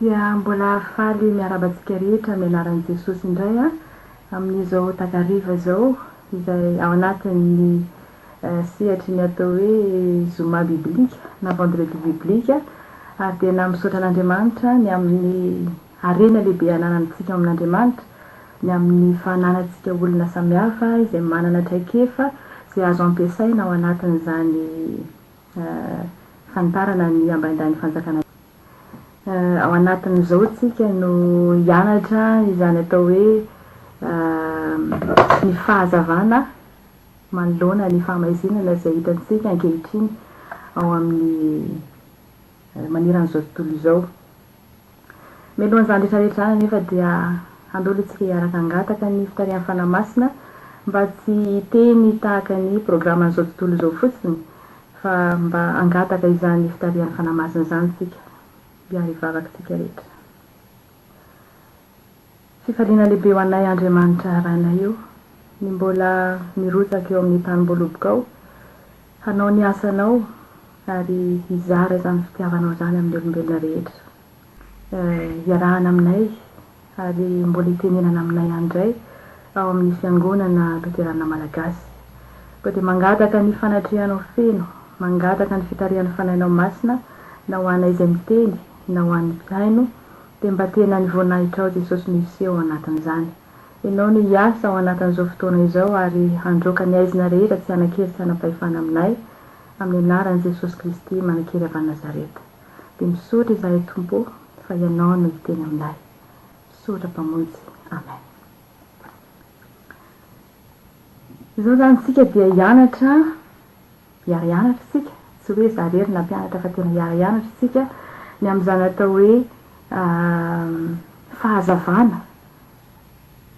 Dia mbola faly miarahaba antsika rehetra amin'ny anaran'i Jesosy indray aho amin'izao takariva izao izay ao anatin'ny sehatry ny atao hoe zoma biblika na vendredi biblika ary tena misaotra an'Andriamanitra ny amin'ny harena lehibe ananantsika ao amin'Andriamanitra, ny amin'ny fananantsika olona samihafa izay manana traikefa izay azo ampiasaina ao anatin'izany fanitarana ny ambaindain'ny fanjakana. Ao anatin'izao tsika no hianatra izany atao hoe ny fahazavana manoloana ny fahamaizinana izay hitantsika ankehitriny ao amin'ny manerana izao tontolo izao. Mialohan'izany rehetra rehetra izany anefa dia andao aloha isika hiaraka hangataka ny fitarihan'ny Fanahy Masina mba tsy hiteny tahaka ny programan'izao tontolo izao fotsiny fa mba hangataka izany fitarihan'ny Fanahy Masina izany isika. Hiara-hivavaka isika rehetra. Fifaliana lehibe ho anay Andriamanitra Rainay o, ny mbola mirotsaka eo amin'ny tanim-boalobokao, hanao ny asanao ary hizara izany fitiavanao izany amin'ny olombelona rehetra. Iarahana aminay ary mbola itenenana aminay ihany indray ao amin'ny Fiangonana Loterana Malagasy. Koa dia mangataka ny fanatrehanao feno, mangataka ny fitarihan'ny Fanahinao Masina na ho anay izay miteny na ho an'ny mpihaino, Dia mba tena ny voninahitrao Jesosy no hiseho ao anatin'izany. Ianao no hiasa ao anatin'izao fotoana izao ary handroaka ny aizina rehetra tsy hanan-kery sy hanam-pahefana aminay, amin'ny anaran'i Jesosy Kristy manan-kery avy any Nazareta. Dia misaotra izahay Tompo ô fa Ianao no hiteny aminay. Misaotra Mpamonjy. Amen. Izao izany isika dia hianatra Hiara-hianatra isika, tsy hoe za irery nampianatra fa tena hiara-hianatra isika ny amin'izany atao hoe fahazavana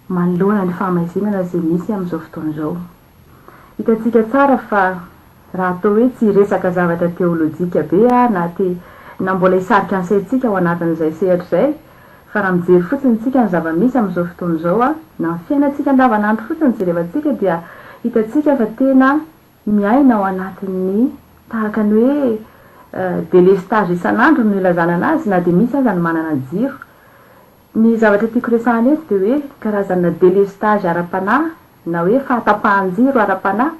manoloana ny fahamaizinana izay misy amin'izao fotoana izao. Hitantsika tsara fa raha atao hoe tsy hiresaka zavatra teolojika be aho na te na mbola hisarika ny saintsika ao anatin'izay sehatra izay fa raha mijery fotsiny isika ny zava-misy amin'izao fotoana izao na ny fiainantsika andavanandro fotsiny jerevantsika dia hitantsika fa tena Miaina ao anatin'ny tahaka ny hoe délestage isan'andro no ilazana anazy na dia misy aza ny manana jiro. Ny zavatra tiako resahana eto dia hoe karazana délestage ara-panahy na hoe fahatapahan-jiro ara-panahy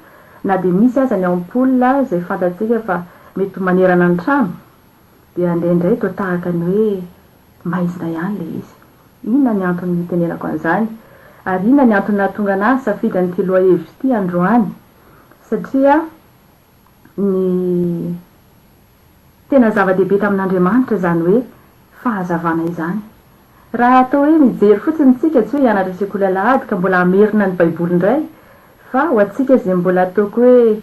na dia misy aza ny ampoule izay fantatsika fa mety ho manerana ny trano dia indraindray toa tahaka ny hoe maizina ihany ilay izy. Inona ny antony nitenenako an'izany? Ary inona ny antony nahatonga anah nisafidy an'ity lohahevitra ity androany? Satria ny tena zava-dehibe tamin'Andriamanitra izany hoe fahazavana izany. Raha atao hoe mijery fotsiny isika, tsy hoe hianatra sekoly alahady ka mbola hamerina ny baiboly indray, fa ho antsika izay mbola ataoko hoe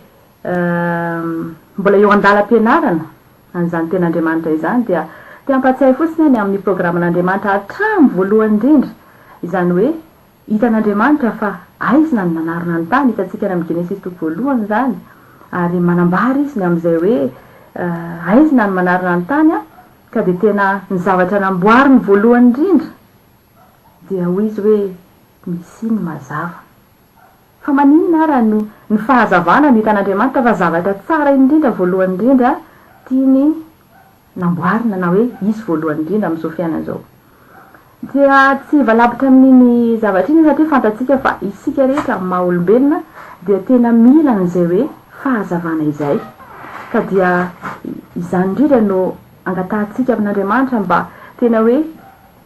mbola eo an-dalam-pianarana an'izany tenin'Andriamanitra izany dia te hampahatsiahy fotsiny aho ny amin'ny programan'Andriamanitra hatramin'ny voalohany indrindra, izany hoe hitan'Andriamanitra fa aizina ny nanarona ny tany, hitantsika any amin'ny Genesisy toko voalohany izany, ary manambara izy ny amin'izay hoe aizina ny manarona ny tany ka dia tena ny zavatra namboariny voalohany indrindra dia hoy izy hoe misia ny mazava. Fa maninona ara no ny fahazavana no hitan'Andriamanitra fa zavatra tsara indrindra voalohany indrindra tiany namboarina na hoe hisy voalohany indrindra amin'izao fiainana izao? Dia tsy hivalabitra amin'iny zavatra iny satria fantatsika fa isika rehetra amin'ny maha olombelona dia tena mila an'izay hoe fahazavana izay. Ka dia izany indrindra no angatahantsika amin'Andriamanitra mba tena hoe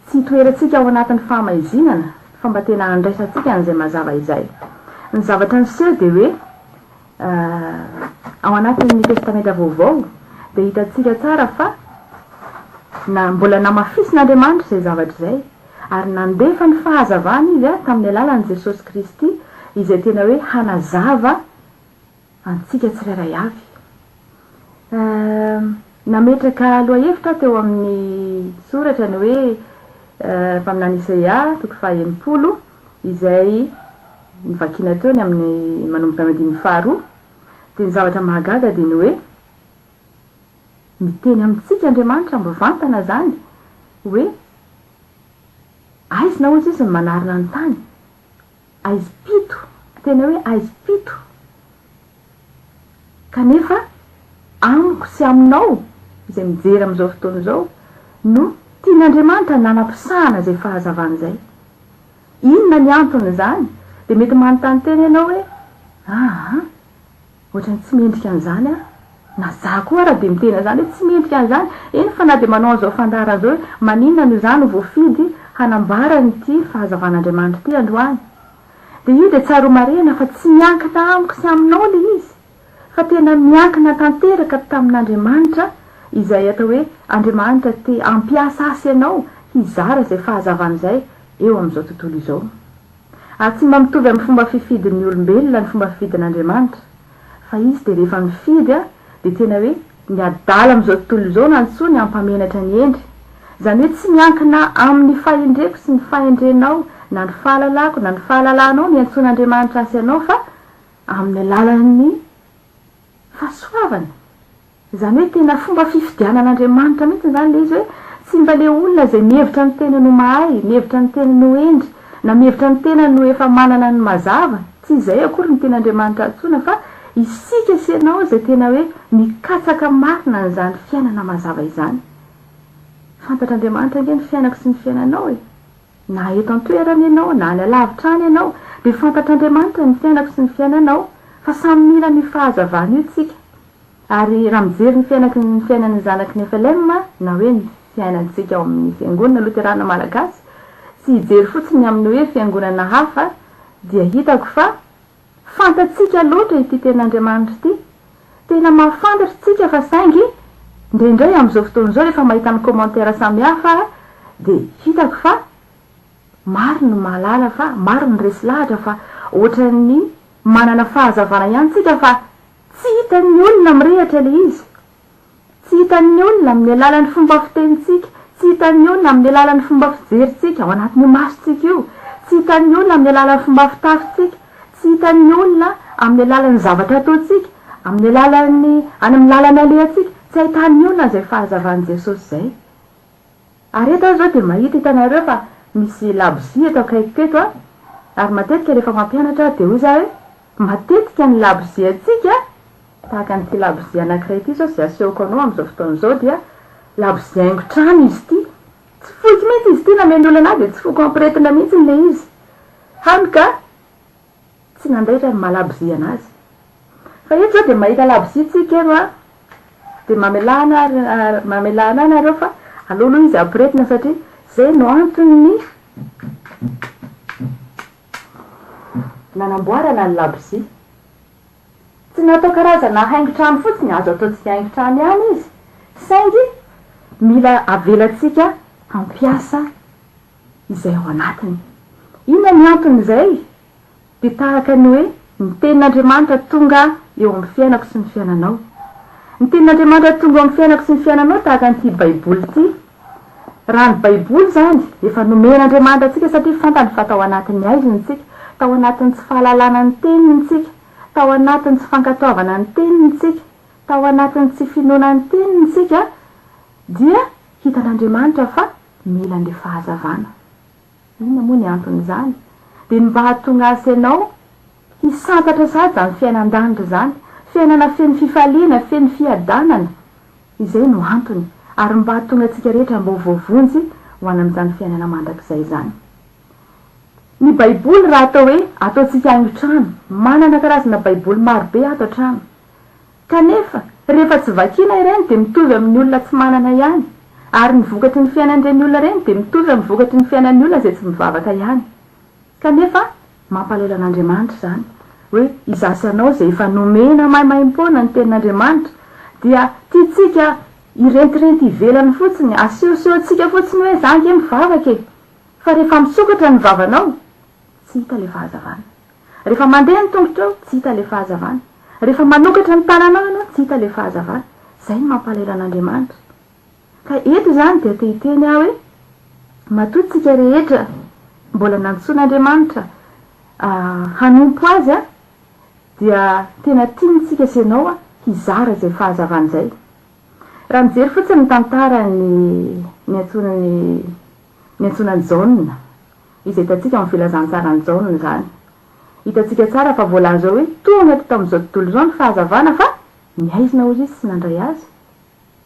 Tsy hitoerantsika ao anatin'ny fahamaizinana fa mba tena handraisantsika an'izay mazava izay. Ny zavatra niseho dia hoe ao anatin'ny Testamenta Vaovao dia hitantsika tsara fa na mbola namafisin'Andriamanitra izay zavatra izay. Ary nandefa ny fahazavany Izy tamin'ny alalan'i Jesosy Kristy izay tena hoe hanazava antsika tsirairay avy. Nametraka lohahevitra aho teo amin'ny soratra ny hoe Mpaminany Isaia toko faha 60 izay novakiana teo ny amin'ny manomboka amin'ny andininy faharoa. Dia ny zavatra mahagaga dia ny hoe miteny amintsika Andriamanitra mivantana izany hoe aizina hozy izy ny manarina ny tany. Aizim-pito, tena hoe aizim-pito. Kanefa amiko sy aminao izay mijery amin'izao fotoana izao no tian'Andriamanitra nanampisahana izay fahazavana izay. Inona ny anton'izany? Dia mety manontany tena ianao hoe, aa, ohatran'ny tsy mendrika an'izany aho. Na za koa ara dia miteny an'izany hoe tsy mendrika an'izany. Eny fa na dia manao an'izao fandaharana izao hoe maninona no izaho no voafidy hanambara an'ity fahazavan'Andriamanitra ity androany. Dia io dia tsaroa marihina fa tsy miankina amiko sy aminao ilay izy fa tena miankina tanteraka tamin'Andriamanitra izay atao hoe Andriamanitra te hampiasa ahy sy ianao hizara izay fahazavana izay eo amin'izao tontolo izao. Ary tsy mba mitovy amin'ny fomba fifidin'ny olombelona ny fomba fifidin'Andriamanitra fa izy dia rehefa mifidy dia tena hoe ny adala amin'izao tontolo izao no antsoiny hampamenatra ny hendry. Izany hoe tsy miankina amin'ny fahendreko sy ny fahendrenao na ny fahalalako na ny fahalalanao ny iantsoan'Andriamanitra ahy sy anao fa amin'ny alalan'ny fahasoavana. Izany hoe tena fomba fifidianan'Andriamanitra mihitsy izany ilay izy hoe tsy mba ilay olona izay mihevitra ny tenany ho mahay, mihevitra ny tenany ho hendry, na mihevitra ny tenany ho efa manana ny mazava, tsy izay akory no tian'Andriamanitra antsoina fa isika sy ianao izay tena hoe mikatsaka marina an'izany fiainana mazava izany. Fantatr'Andriamanitra ange ny fiainako sy ny fiainanao e! Na eto an-toerana ianao na any alavitra any ianao dia fantatr'Andriamanitra ny fiainako sy ny fiainanao fa samy mila an'io fahazavana io tsika. Ary raha mijery ny fiainaky ny fiainan'ny zanaky ny FLM na hoe ny fiainantsika ao amin'ny Fiangonana Loterana Malagasy, tsy hijery fotsiny amin'ny hoe fiangonana hafa dia hitako fa fantatsika loatra ity tenin'Andriamanitra ity. Tena mahafantatra tsika fa saingy indraindray amin'izao fotoana izao rehefa mahita ny commentaire samihafa aho dia hitako fa maro ny mahalala fa maro ny resy lahatra fa ohatran'ny manana fahazavana ihany tsika fa Tsy hitan'ny olona mirehitra ilay izy. Tsy hitan'ny olona amin'ny alalan'ny fomba fitenintsika, tsy hitan'ny olona amin'ny alalan'ny fomba fijerintsika ao anatin'io masontsika io, tsy hitan'ny olona amin'ny alalan'ny fomba fitafintsika, tsy hitan'ny olona amin'ny alalan'ny zavatra ataontsika, amin'ny alalan'ny any amin'ny lalana alehantsika, tsy ahitan'ny olona izay fahazavan'i Jesosy izay. Ary eto aho izao dia mahita, hitanareo fa misy labozia eto akaikiko eto an, ary matetika rehefa mampianatra aho dia hoy za hoe, matetika ny laboziantsika, tahaka an'ity labozia anankiray ity izao izay asehoko anao amin'izao fotoana izao dia labozia haingon-trano izy ity, tsy foiko mihitsy izy ity, nameno olana ahy dia tsy foiko ampiretina mihitsy ilay izy, hany ka tsy nandaitra ny maha labozia anazy. Fa eto izao dia mahita labozia tsika eto an, dia mamelà ana mamelà ana nareo fa aleo aloha izy ampiretina satria izay no anton'ny nanamboarana ny labozia. Tsy natao karazana haingon-trano fotsiny, azo ataontsika haingon-trano ihany izy, saingy mila avelantsika hampiasa izay ao anatiny. Inona ny anton'izay? Dia tahaka ny hoe ny Tenin'Andriamanitra tonga eo amin'ny fiainako sy ny fiainanao. Ny Tenin'Andriamanitra tonga eo amin'ny fiainako sy ny fiainanao tahaka an'ity Baiboly ity. Raha ny Baiboly izany, efa nomen'Andriamanitra antsika satria fantany fa tao anatin'ny haizina isika, tao anatin'ny tsy fahalalana ny Teniny isika, tao anatin'ny tsy fankatoavana ny Teniny isika, tao anatin'ny tsy finoana ny Teniny isika, dia hitan'Andriamanitra fa mila an'ilay fahazavana. Inona moa ny anton'izany? Dia ny mba hahatonga ahy sy ianao hisantatra sahady izany fiainan-danitra izany, fiainana feno fifaliana, feno fiadanana. Izay no antony, ary mba hahatonga antsika rehetra mba ho voavonjy ho any amin'izany fiainana mandrakizay izany. Ny Baiboly raha atao hoe ataontsika haingon-trano, manana karazana Baiboly marobe ato an-trano. Kanefa, rehefa tsy vakiana ireny dia mitovy amin'ny olona tsy manana ihany, ary ny vokatry ny fiainan'ireny olona ireny dia mitovy amin'ny vokatry ny fiainan'ny olona izay tsy mivavaka ihany. Kanefa, mampalahelo an'Andriamanitra izany, hoe izaho sy ianao izay efa nomena maimaimpoana ny Tenin'Andriamanitra, dia tiantsika hirentirenty ivelany fotsiny, asehosehontsika fotsiny hoe izaho ange mivavaka e! Fa rehefa misokatra ny vavanao, tsy hita ilay fahazavana. Rehefa mandeha ny tongotrao, tsy hita ilay fahazavana. Rehefa manokatra ny tananao ianao, tsy hita ilay fahazavana. Izay no mampalahelo an'Andriamanitra. Ka eto izany dia te hiteny aho hoe, matoa tsika rehetra mbola nantsoin'Andriamanitra hanompo Azy dia tena tiany tsika sy ianao hizara izay fahazavana izay. Raha mijery fotsiny ny tantaran'ny niantsoan'ny niantsoana an'i Jaona, izay hitantsika ao amin'ny filazantsaran'i Jaona izany, hitantsika tsara fa voalaza ao hoe tonga teto amin'izao tontolo izao ny fahazavana fa ny haizina hozy izy tsy nandray azy.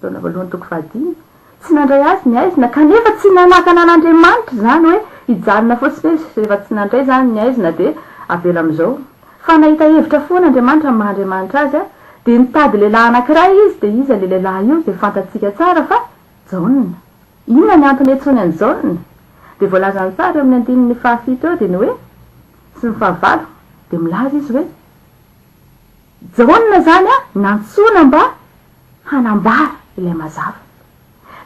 Jaona voalohany toko fahadimy, Tsy nandray azy ny haizina, kanefa tsy nanakana an'Andriamanitra izany hoe hijanona fotsiny izy, rehefa tsy nandray izany ny haizina dia avela amin'izao. Fa nahita hevitra foana Andriamanitra amin'ny maha Andriamanitra Azy, dia nitady lehilahy anankiray Izy, dia iza ilay lehilahy io izay fantatsika tsara fa Jaona. Inona ny antony niantsoany an'i Jaona? Dia voalazany tsara eo amin'ny andininy fahafito eo dia ny hoe, sy ny fahavalo, dia milaza izy hoe, Jaona izany nantsoina mba hanambara ilay mazava.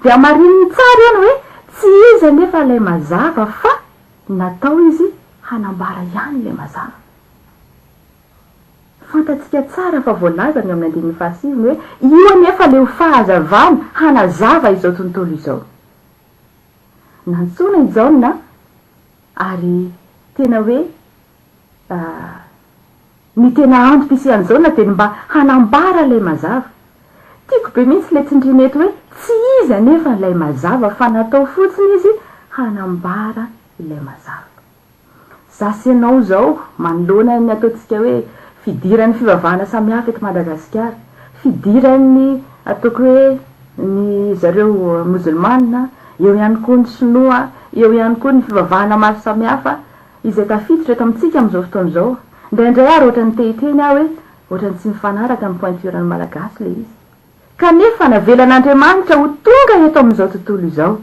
Dia hamarininy tsara eo ny hoe tsy izy anefa ilay mazava fa natao izy hanambara ihany ilay mazava. Fantatsika tsara fa voalazany eo amin'ny andininy fahasivy ny hoe io anefa ilay ho fahazavana hanazava izao tontolo izao. Nantsoina i Jaona ary tena hoe Ny tena antom-pisian'i Jaona dia ny mba hanambara ilay mazava. Tiako be mihitsy ilay tsindriana eto hoe tsy izy anefa ilay mazava fa natao fotsiny izy hanambara ilay mazava. Za sy ianao izao manoloana ny ataontsika hoe fidiran'ny fivavahana samihafa eto Madagasikara, fidiran'ny ataoko hoe ny zareo mozilmana, eo ihany koa ny sinoa, eo ihany koa ny fivavahana maro samihafa, izay tafiditra eto amintsika amin'izao fotoana izao. Indraindray ary ohatran'ny te hiteny aho hoe ohatran'ny tsy mifanaraka amin'ny pointure ny Malagasy ilay izy. Kanefa navelan'Andriamanitra ho tonga eto amin'izao tontolo izao,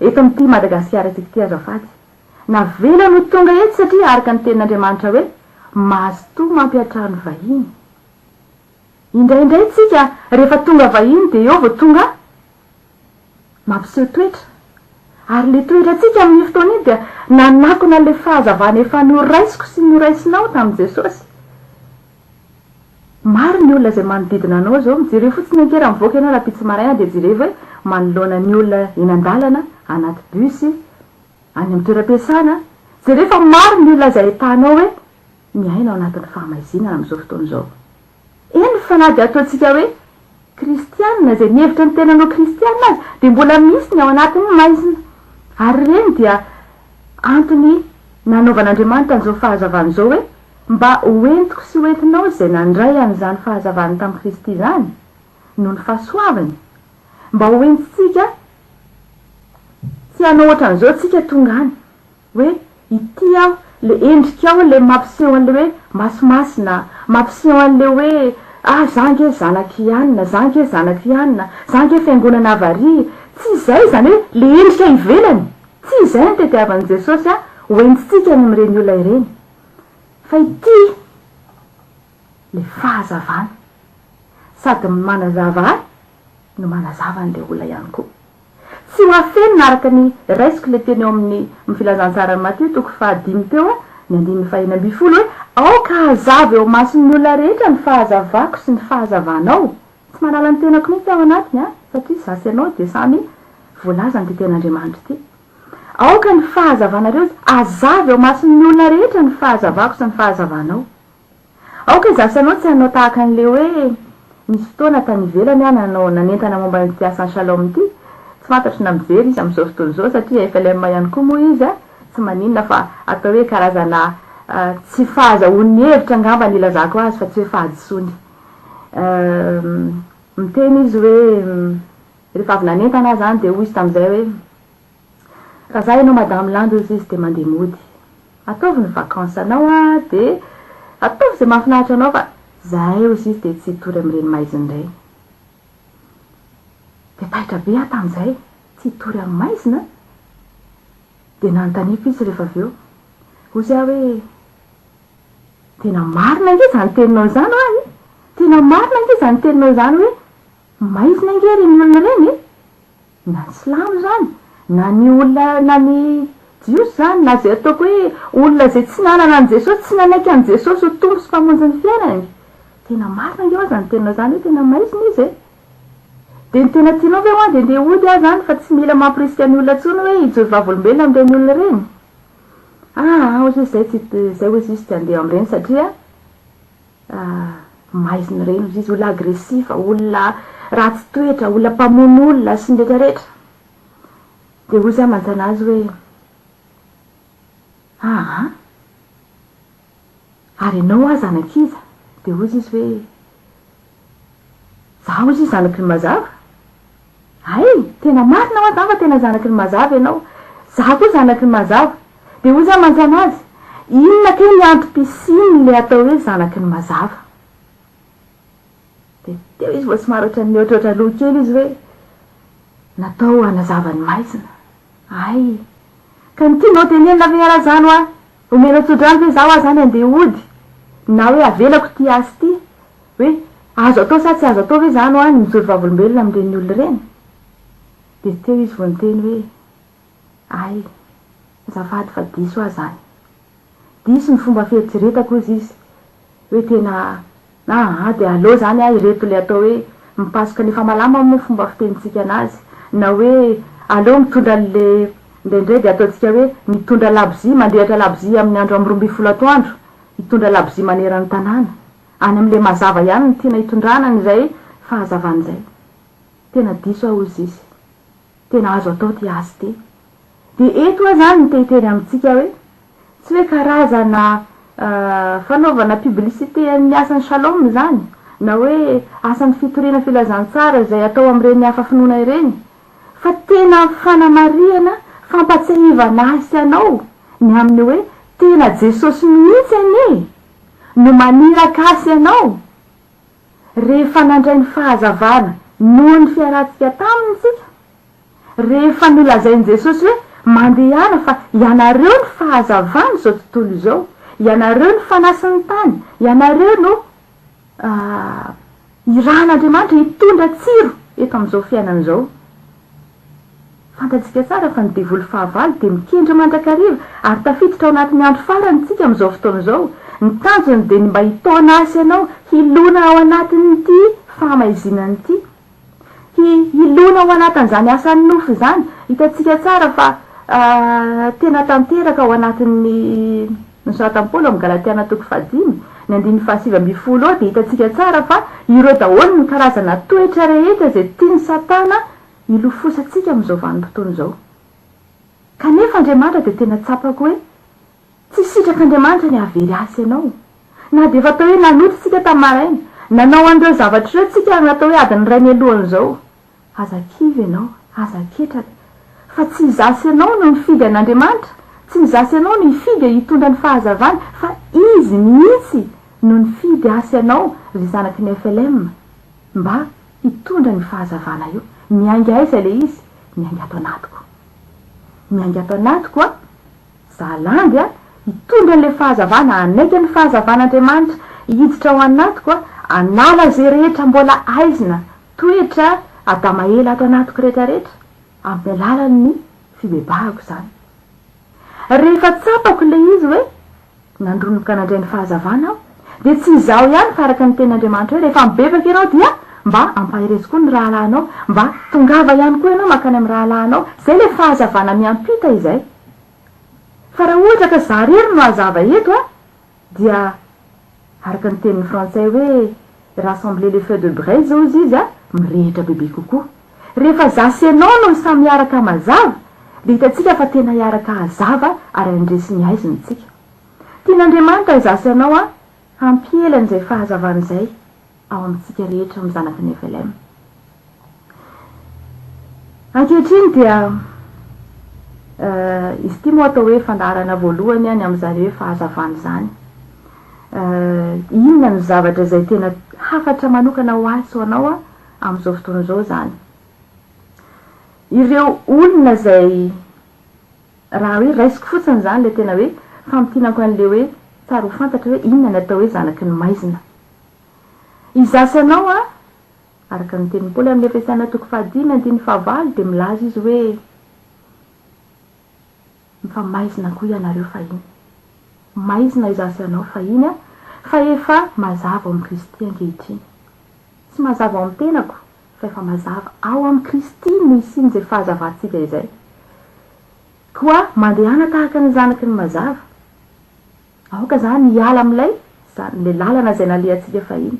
eto amin'ity Madagasikara-tsika ity azafady. Navelany ho tonga eto satria araka ny tenin'Andriamanitra hoe mazotoa mampiantrano vahiny. Indraindray tsika rehefa tonga vahiny dia eo vao tonga mampiseho toetra. Ary ilay toetrantsika amin'io fotoana io dia nanakona ilay fahazavana efa noraisiko sy noraisinao tamin'i Jesosy. Maro ny olona izay manodidina anao izao, jereo fotsiny ange raha mivoaka ianao rahampitso maraina dia jerevo hoe manoloana ny olona eny an-dalana, anaty bus, any amin'ny toeram-piasana, jereo fa maro ny olona izay ahitanao hoe miaina ao anatin'ny fahamaizinana amin'izao fotoana izao. Eny fa na dia ataontsika hoe kristianina izay mihevitra ny tenany ho kristianina aza dia mbola misy ny ao anatin'ny maizina. Ary ireny dia antony nanaovan'Andriamanitra an'izao fahazavana izao hoe mba ho entiko sy ho entinao izay nandray an'izany fahazavany tamin'i Kristy izany noho ny fahasoavany. Mba ho entintsika tsy hanao ohatran'izao tsika tonga any. Hoe ity aho, le endrikao le mampiseho an'le hoe masimasina, mampiseho an'le hoe ah za ange zanak'i anona, za ange zanak'i anona, za ange fiangonana avaria, tsy izay izany hoe le endrika ivelany, tsy izay no tediavin'i Jesosy an, ho entintsika any amin'ireny olona ireny, fa ity le fahazavana, sady manazava ahy no manazava an'le olona ihany koa. Tsy ho afenina araka ny raisiko ilay teny ao amin'ny ny filazantsaran'i Matio toko fahadimy teo ny andininy faha-16 hoe aoka hazava eo imason'ny olona rehetra ny fahazavako sy ny fahazavanao. Tsy manala ny tenako mihitsy aho anatiny an, satria izaho sy ianao dia samy voalazan'ity tenin'Andriamanitra ity. Aoka ny fahazavanareo hazava eo imason'ny olona rehetra ny fahazavako sy ny fahazavanao. Aoka izaho sy ianao tsy hanao tahaka an'ilay hoe nisy fotoana tany ivelany aho nanao nanentana momba an'ity asan'i Shalom ity. Tsy fantatro na mijery izy amin'izao fotoana izao satria FLM ihany koa moa izy a! Tsy maninona fa atao hoe karazana tsy fahazahoany hevitra angamba ny ilazako azy fa tsy hoe fahadisoany. Miteny izy hoe rehefa avy nanentana aho izany dia hoy izy tamin'izay hoe Raha za ianao madame Landy ozy izy dia mandeha mody. Ataovy ny vacances anao a dia ataovy izay mahafinaritra anao fa zahay ozy izy dia tsy hitory amin'ireny maizina ireny. Dia taitra be aho tamin'izay, tsy hitory amin'ny maizina? Dia nanontaniako izy rehefa avy eo. Ozy aho hoe tena marina ange izany teninao izany hoa e! Tena marina ange izany teninao izany hoe maizina ange ireny olona ireny e! Na ny silamo izany, na ny olona, na ny. Jiosy izany na izay ataoko hoe olona izay tsy nanana an'i Jesosy, tsy nanaiky an'i Jesosy ho Tompo sy Mpamonjy ny fiainany. Tena marina ange hoa izany teninao izany hoe tena maizina izy e! Dia ny tena tianao ve hoa dia ndeha hody aho izany fa tsy mila mamporisika ny olona intsony hoe hijoro vavolombelona amin'ireny olona ireny? Aa hozy izy izay tsy izay hozy izy tsy handeha amin'ireny satria maizina ireny hozy izy, olona agressif, olona ratsy toetra, olona mpamono olona sy ny rehetra rehetra. Dia hozy aho mantsana azy hoe, Aa! Ary ianao hoa zanak'iza? Dia hozy izy hoe, Izaho hozy izy zanaky ny mazava. Hay! Tena marina hoa izany fa tena zanaky ny mazava ianao. Izaho koa zanaky ny mazava. Dia hozy aho mantsana azy, Inona kay ny antom-pisian'ilay atao hoe zanaky ny mazava? Dia teo izy vao somary ohatran'ny nihoatrohatra loha kely izy hoe, Natao hanazava ny maizina. Hay! Ka ny tianao tenenina ve ara zany hoa? Omenao tsodrano ve zaho azany andeha hody? Na hoe avelako ity asa ity? Hoe azo atao sa tsy azo atao ve zany hoa ny mijoro vavolombelona amin'ireny olona ireny? Dia teo izy vao niteny hoe, Hay! Azafady fa diso aho zany. Diso ny fomba fieritreretako hozy izy hoe tena aa dia aleo zany aho ireto le atao hoe mipasoka ny efa malama moa fomba fitenintsika anazy na hoe aleo mitondra an'le indraindray dia ataontsika hoe mitondra labozia mandrehitra labozia amin'ny andro amin'ny 12 atoandro hitondra labozia maneran'ny tanàna any amin'le mazava ihany no tiana hitondrana an'izay fahazavana izay tena diso aho hozy izy Tena azo atao ty asa ty. Dia eto aho zany no te hiteny amintsika hoe, tsy hoe karazana fanaovana publicité an'ny asan'ny Shalom izany, na hoe asan'ny fitoriana filazantsara izay atao amin'ireny hafa finoana ireny, fa tena fanamarihana, fampatsiahivana ahy sy anao ny amin'ny hoe tena Jesosy mihitsy anie no maniraka ahy sy anao Rehefa nandray ny fahazavana noho ny fiarahantsika taminy isika, rehefa nolazain'i Jesosy hoe, Mandehana fa ianareo no fahazavan'izao tontolo izao, ianareo no fanasin'ny tany, ianareo no irahan'Andriamanitra hitondra tsiro eto amin'izao fiainana izao. Fantatsika tsara fa ny devoly fahavalo dia mikendry mandrakariva ary tafiditra ao anatin'ny andro farany tsika amin'izao fotoana izao. Ny tanjony dia ny mba hitaona ahy sy ianao hilona ao anatin'ity fahamaizinana ity. Hi, hilona ao anatin'izany asan'ny nofo izany. Hitantsika tsara fa tena tanteraka ao anatin'ny nosoratan'i Paoly ao amin'ny Galatiana toko fahadimy, ny andininy fahasivy ambin'ny folo ao dia hitantsika tsara fa ireo daholo ny karazana toetra rehetra izay tian'i Satana Ilofosantsika amin'izao vanim-potoana izao. Kanefa Andriamanitra dia tena tsapako hoe tsy sitrak'Andriamanitra ny hahavery ahy sy ianao. Na dia efa atao hoe nanota isika tamin'ny maraina, nanao an'ireo zavatra ireo tsika natao hoe adiny iray mialohan'izao. Aza kivy ianao, aza ketraka. Fa tsy izaho sy ianao no nifidy an'Andriamanitra, tsy ny izaho sy ianao no hifidy hitondra ny fahazavany, fa Izy mihitsy no nifidy ahy sy ianao ry zanaky ny FLM. Mba hitondra ny fahazavana io. Miainga aiza ilay izy? Miainga ato anatiko. Miainga ato anatiko an, za landy an, hitondra an'ilay fahazavana, hanaiky ny fahazavan'Andriamanitra hiditra ao anatiko an, hanala izay rehetra mbola aizina, toetra Adama ela ato anatiko rehetra rehetra, amin'ny alalan'ny fibebahako izany. Rehefa tsapako ilay izy hoe nandronoka nandray ny fahazavana aho, dia tsy izaho ihany fa araka ny tenin'Andriamanitra hoe rehefa mibebaka ianao dia mba ampaherezo koa ny rahalahinao, mba tongava ihany koa ianao mankany amin'ny rahalahinao. Izay ilay fahazavana miampita izay. Fa raha ohatra ka za irery no hazava eto an, dia araka ny tenin'ny frantsay hoe rassembler les feux de braise hozy izy a, mirehitra bebe kokoa. Rehefa za sy ianao no samy hiaraka mazava dia hitantsika fa tena hiaraka hazava ary handresy ny haizina isika. Tian'Andriamanitra izaho sy ianao a hampiely an'izay fahazavana izay ao amintsika rehetra amin'ny zanaky ny FLM. Ankehitriny dia izy ity moa atao hoe fandaharana voalohany ny amin'izany hoe fahazavana izany. Inona no zavatra izay tena hafatra manokana ho ahy sy ho anao amin'izao fotoana izao izany? Ireo olona izay raha hoe raisiko fotsiny izany ilay tena hoe famintinako an'ilay hoe tsara ho fantatra hoe inona ny atao hoe zanaky ny maizina. Izaho sy anao an, araka ny tenin'i Paoly amin'ny Efesiana toko fahadimy andininy fahavalo dia milaza izy hoe. Fa maizina koa ianareo fahiny. Maizina izaho sy ianao fahiny an, fa efa mazava ao amin'i Kristy ankehitriny. Tsy mazava ao amin'ny tenako, fa efa mazava ao amin'i Kristy no hisian'izay fahazavantsika izay. Koa mandehana tahaka ny zanaky ny mazava. Aoka izany hiala amin'ilay, ilay lalana izay nalehantsika fahiny.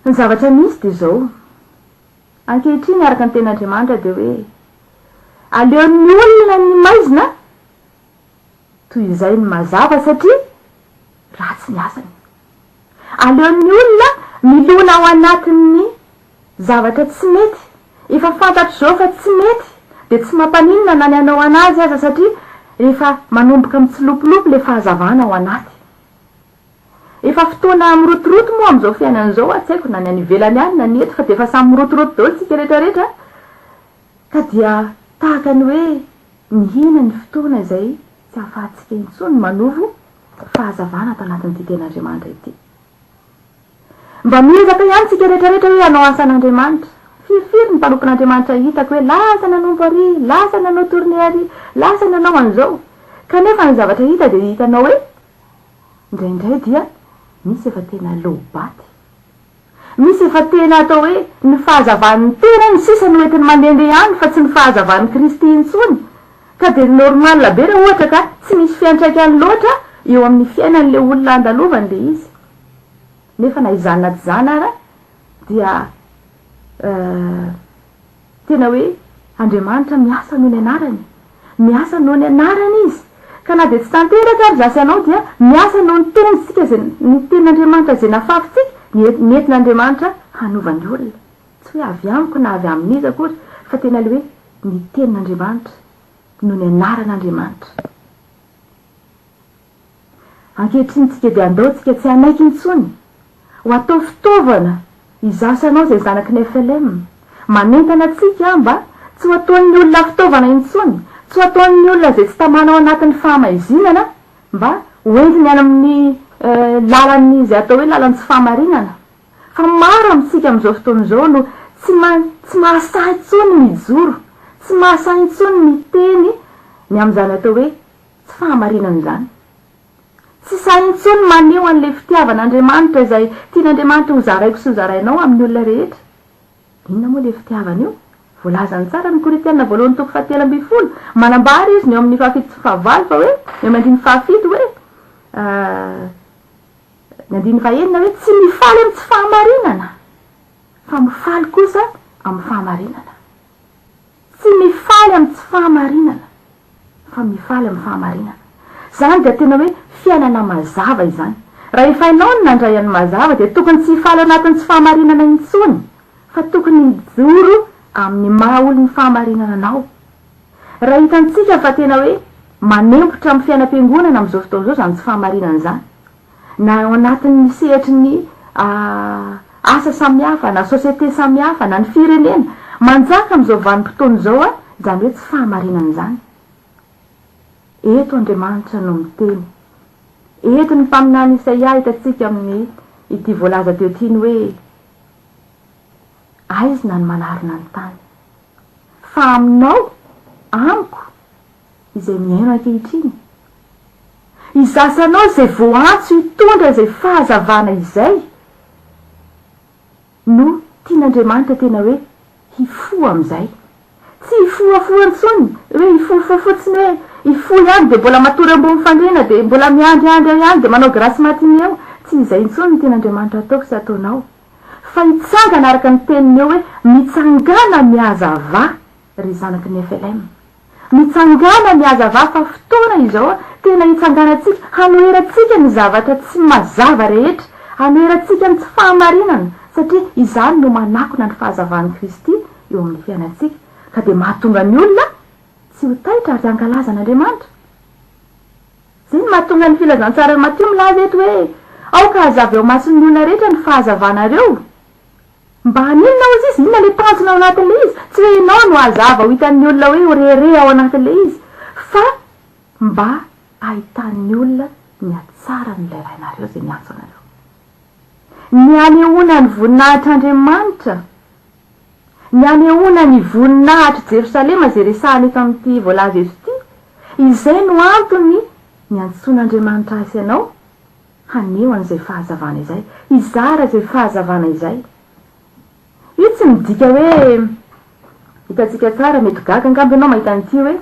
Ny zavatra misy dia izao, ankehitriny araka ny tenin'Andriamanitra dia hoe, aleon'ny olona ny maizina toy izay ny mazava satria ratsy ny asany. Aleon'ny olona milona ao anatin'ny zavatra tsy mety, efa fantatr'izao fa tsy mety dia tsy mampaninona na ny hanao anazy aza satria efa manomboka mitsilopilopy ilay fahazavana ao anaty. Efa fotoana mirotoroto moa amin'izao fiainana izao aho tsy haiko na ny any ivelany any na ny eto fa dia efa samy mirotoroto daholo tsika rehetra rehetra ka dia tahaka ny hoe mihena ny fotoana izay tsy ahafahantsika intsony manovo fahazavana ato anatin'ity Tenin'Andriamanitra ity. Mba miezaka ihany tsika rehetra rehetra hoe hanao asan'Andriamanitra. Firifiry ny mpanompon'Andriamanitra hitako hoe lasa nanompo ary, lasa nanao tournée ary, lasa nanao an'izao. Kanefa ny zavatra hita dia hitanao hoe indraindray dia misy efa tena low-baty. Misy efa tena atao hoe ny fahazavan'ny tenany sisa no entiny mandehandeha any fa tsy ny fahazavan'i Kristy intsony. Ka dia normal be raha ohatra ka tsy misy fiantraikany loatra eo amin'ny fiainan'ilay olona andalovany ilay izy. Nefa na izany na tsy izany ara dia euh tena hoe Andriamanitra miasa noho ny anarany. Miasa noho ny anarany Izy. Ka na dia tsy tanteraka ary izaho sy ianao dia miasa noho ny tenintsika izay ny tenin'Andriamanitra izay nafafintsika, ny nentin'Andriamanitra hanova ny olona. Tsy hoe avy amiko na avy amin'iza akory fa tena ilay hoe ny tenin'Andriamanitra noho ny anaran'Andriamanitra. Ankehitriny tsika dia andao tsika tsy hanaiky intsony ho atao fitaovana izaho sy anao izay zanaky ny flm. Manentana antsika aho mba tsy ho ataon'ny olona fitaovana intsony, tsy ho ataon'ny olona izay tsy tamana ao anatin'ny fahamaizinana mba ho entiny any amin'ny lalan'ny izay atao hoe lalan'ny tsy fahamarinana. Fa maro amintsika amin'izao fotoana izao no tsy tsy mahasahy intsony mijoro, tsy mahasahy intsony miteny ny amin'izany atao hoe Tsy fahamarinana izany. Tsy sahy intsony maneho an'ilay fitiavan'Andriamanitra izay tian'Andriamanitra ho zaraiko sy ho zarainao amin'ny olona rehetra. Inona moa ilay fitiavana io? Voalazany tsara ny Korintiana voalohany toko fahatelo ambin'ny folo. Manambara izy ny eo amin'ny fahafito sy fahavalo fa hoe, eo amin'ny andininy fahafito hoe, ny andininy fahenina hoe tsy mifaly amin'ny tsy fahamarinana fa mifaly kosa amin'ny fahamarinana. Tsy mifaly amin'ny tsy fahamarinana, fa mifaly amin'ny fahamarinana. Izany dia tena hoe fiainana mazava izany. Raha efa hainao ny nandray an'ny mazava dia tokony tsy hifaly anatin'ny tsy fahamarinana intsony, fa tokony hijoro amin'ny maha olon'ny fahamarinana anao. Raha hitantsika fa tena hoe manempotra amin'ny fiainam-piangonana amin'izao fotoana izao izany tsy fahamarinana izany, na ao anatin'ny sehatry ny asa samihafa na société samihafa na ny firenena, manjaka amin'izao vanim-potoana izao izany hoe tsy fahamarinana izany. Eto Andriamanitra no miteny. Eto ny mpaminany Isaia hitantsika amin'ny ity voalaza teo ity ny hoe aizina ny manarona ny tany. Fa aminao, amiko, izay mihaino ankehitriny. Izaho sy anao izay voaantso hitondra izay fahazavana izay no tian'Andriamanitra tena hoe hifoha amin'izay. Tsy hifohafoha intsony, hoe hifohafoha fotsiny hoe hifoha ihany dia mbola matory ambony fandriana dia mbola miandriandry eo ihany dia manao grasse matinée eo. Tsy izay intsony no tian'Andriamanitra hataoko sy hataonao. Fa hitsangana araka ny teniny eo hoe mitsangàna mihazavà ry zanaky ny flm. Mitsangàna mihazavà fa fotoana izao tena hitsanganantsika hanoherantsika ny zavatra tsy mazava rehetra, hanoherantsika ny tsy fahamarinana satria izany no manakona ny fahazavan'i Kristy eo amin'ny fiainantsika ka dia mahatonga ny olona tsy ho taitra ary hankalaza an'Andriamanitra. Izay no mahatonga ny filazantsaran'i Matio milaza eto hoe aoka hazava eo imason'ny olona rehetra ny fahazavanareo. Mba haninona hozy izy? Inona ilay tanjona ao anatin'ilay izy? Tsy hoe ianao no hazava ho hitan'ny olona hoe ho rehareha ao anatin'ilay izy, fa mba hahitan'ny olona ny hatsaran'ilay Rainareo izay miantso anareo. Ny hanehoana ny voninahitr'Andriamanitra, ny hanehoana ny voninahitr'i Jerosalema izay resahina eto amin'ity voalaza eto ity. Izay no antony niantsoan'Andriamanitra ahy sy anao haneho an'izay fahazavana izay, hizara izay fahazavana izay. Io tsy midika hoe, hitantsika tsara, mety gaga angamba ianao mahita an'ity hoe,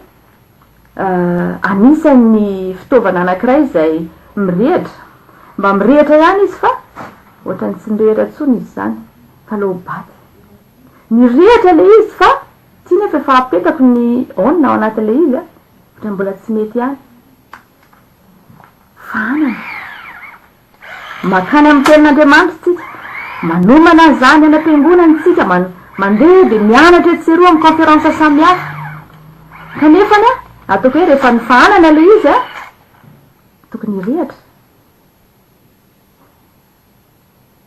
anisan'ny fitaovana anankiray izay mirehitra. Mba mirehitra ihany izy fa ohatran'ny tsy mirehitra intsony izy izany, fa leo baty. Mirehitra ilay izy fa ity nefa efa apetako ny on ao anatin'ilay izy an, ohatran'ny mbola tsy mety ihany. Fahanana. Mankany amin'ny Tenin'Andriamanitra isika, manomana an'izany any am-piangonana isika, mandeha dia mianatra etsy sy eroa amin'ny conférence samihafa. Kanefa an, ataoko hoe rehefa nofahanana ilay izy an, tokony hirehatra.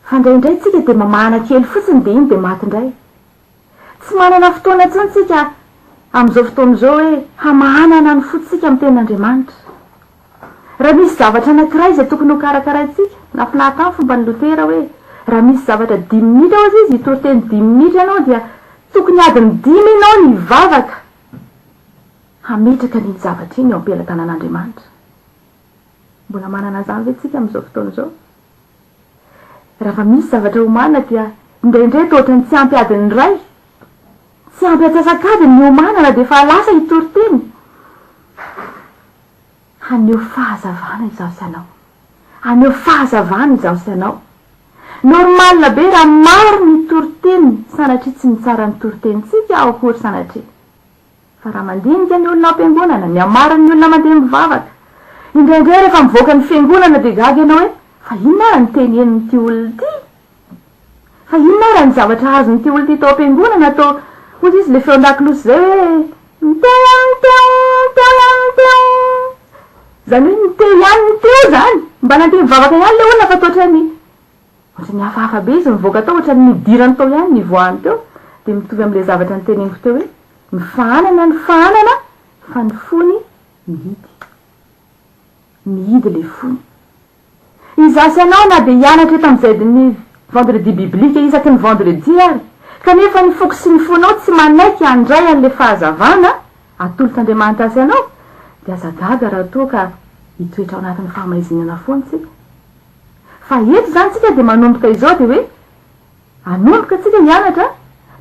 Fa indraindray tsika dia mamahana kely fotsiny dia iny dia maty indray. Tsy manana fotoana intsony tsika amin'izao fotoana izao hoe hamahanana ny fontsika amin'ny tenin'Andriamanitra. Raha misy zavatra anankiray izay tokony ho karakaraintsika, nahafinaritra ahy ny fomban'i Lotera hoe raha misy zavatra dimy minitra hozy izy, hitory teny dimy minitra ianao dia tokony adiny dimy ianao ny hivavaka hametraka an'iny zavatra iny eo am-pelatanan'Andriamanitra. Mbola manana an'izany ve tsika amin'izao fotoana izao? Raha misy zavatra omanina dia indraindray toa ohatran'ny tsy ampy adiny iray, tsy ampy antsasak'adiny ny omanana dia efa lasa hitory teny. Haneho fahazavana izaho sy anao. Haneho fahazavana izaho sy anao. Normal be raha maro ny toriteny, sanatria tsy mitsara ny toritenintsika aho akory sanatria. Fa raha mandinika ny olona ao am-piangonana, ny hamaron'ny olona mandeha mivavaka, indraindray rehefa mivoaka ny fiangonana dia gaga ianao hoe, fa inona ara ny teny henon'ity olona ity? Fa inona ara ny zavatra azon'ity olona ity tao am-piangonana toa hoy izy ilay feon-dakolosy izay hoe, miteon miteon miteon miteon. Izany hoe niteo ihany niteo izany, mba nandeha nivavaka ihany ilay olona fa toa ohatran'ny Ohatran'ny hafahafa be izy nivoaka tao, ohatran'ny nidirany tao ihany nivoahany teo, dia mitovy amin'ilay zavatra noteneniko teo hoe ny fahanana ny fahanana fa ny fony mihidy. Mihidy ilay fony. Izaho sy ianao na dia hianatra eto amin'izay ny vendredi biblique isaky ny vendredi ary, kanefa ny foko sy ny fonao tsy manaiky handray an'ilay fahazavana atolotr'Andriamanitra ahy sy ianao, dia aza gaga raha toa ka hitoetra ao anatin'ny fahamaizinana foana isika. Fa eto izany tsika dia manomboka izao dia hoe hanomboka tsika hianatra